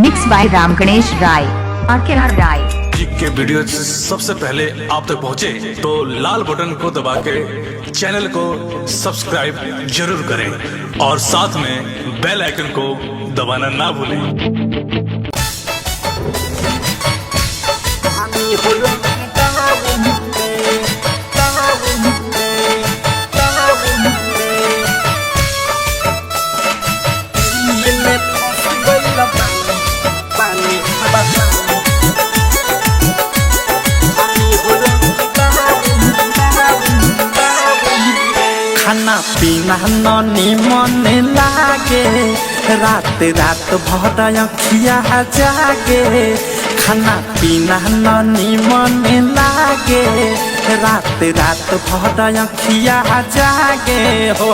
Mix by Ram Ganesh Rai, R K R Rai. जी के video सबसे पहले आप तक पहुंचे तो लाल बटन को दबा के चैनल को सब्सक्राइब जरूर करें और साथ में बेल आइकन को दबाना ना भूलें। खाना पीना ननी मन लागे, रात रात भर अखिया जागे। खाना पीना ननी मन लागे, रात रात भर अखिया जागे। हो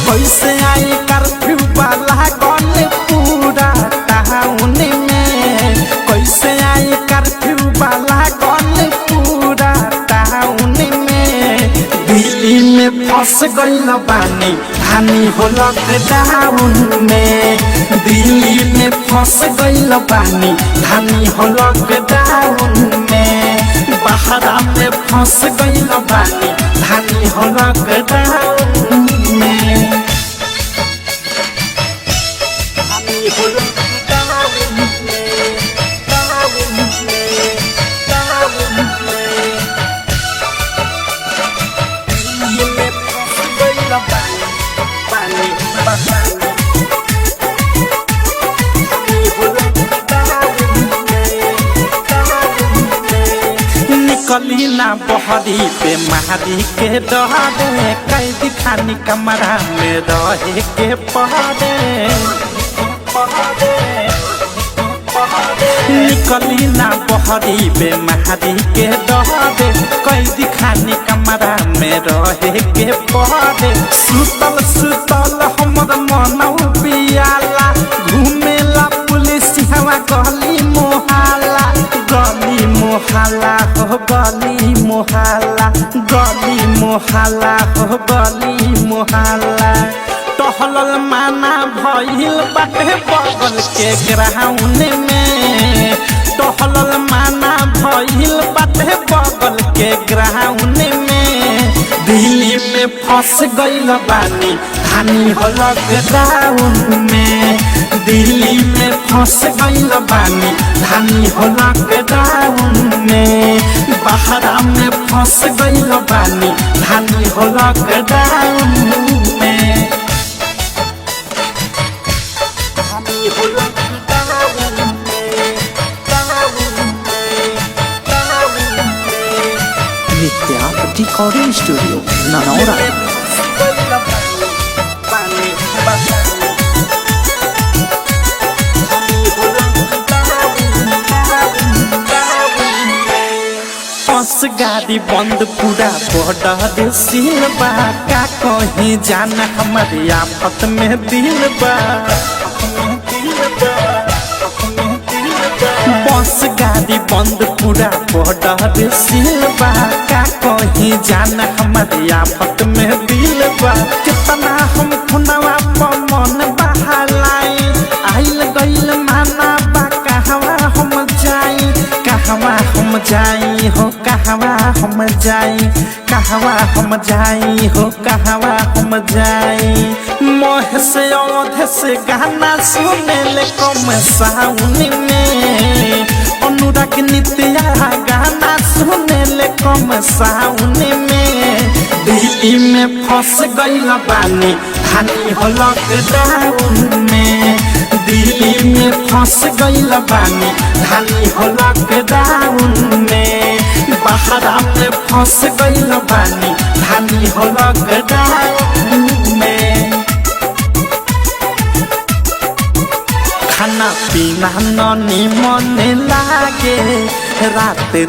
कैसे आई कर्फ्यू वाला गन पूरा टाउन में, कैसे आई कर्फ्यू वाला गन पूरा टाउन में। दिल्ली में फंस गइल बानी हानि हो लॉकडाउन में। दिल्ली में फंस गइल बानी हानि हो लॉकडाउन में। बहरा में फंस गइल बानी हानि हो लॉकडाउन में। निकली ना बहरी पे मारी के डरे, कैदी खानी कमरा में रहे के पहरे। निकली ना बहरी पे मारी के डरे, कैदी खानी कमरा में रहे के पहरे। सुतल सुतल हमर मनौ पियाला, घूमेला पुलिस हवा गली मोहल्ला। गली मोहल्ला हो गली मोहल्ला, गली मोहल्ला हो गली मोहल्ला। टहलल माना भइल बाटे बगल के ग्राउंड में। टहलल माना भइल बाटे बगल के ग्राउंड में। दिल्ली में फंस गइल बानी हानि हो लॉकडाउन में। दिल्ली में फंस गइल बानी हानि हो लॉकडाउन में। बहरा में फंस गइल बानी हानि हो लॉकडाउन में। Nitya recording studio Nanaura. बस गाड़ी बंद पूरा बॉर्डर सील बा, का कहीं जाना हमारे आफत में दिल बा। बस गाड़ी बंद पूरा बॉर्डर सील बा, का कहीं जाना हमारे आफत में दिल बा। कितना हम खुनवा पर मन बहलाई, आइल गइल माना बा कहवा हम जाई। कहवा हम जाई हो कहवा हम जाई, कहवा हम जाई हो कहवा हम जाई। मोह से औध से गाना सुने ले कम साउन में। अनुराग नित्या गाना सुने ले कम साउन में। दिल्ली में फंस गइल बानी हानि हो लॉकडाउन में। दिल्ली में फंस गइल बानी हानि हो लॉकडाउन में। बहरा में फंस गइल बानी हानि हो लॉकडाउन में। खाना पीना ननी मन लागे, रात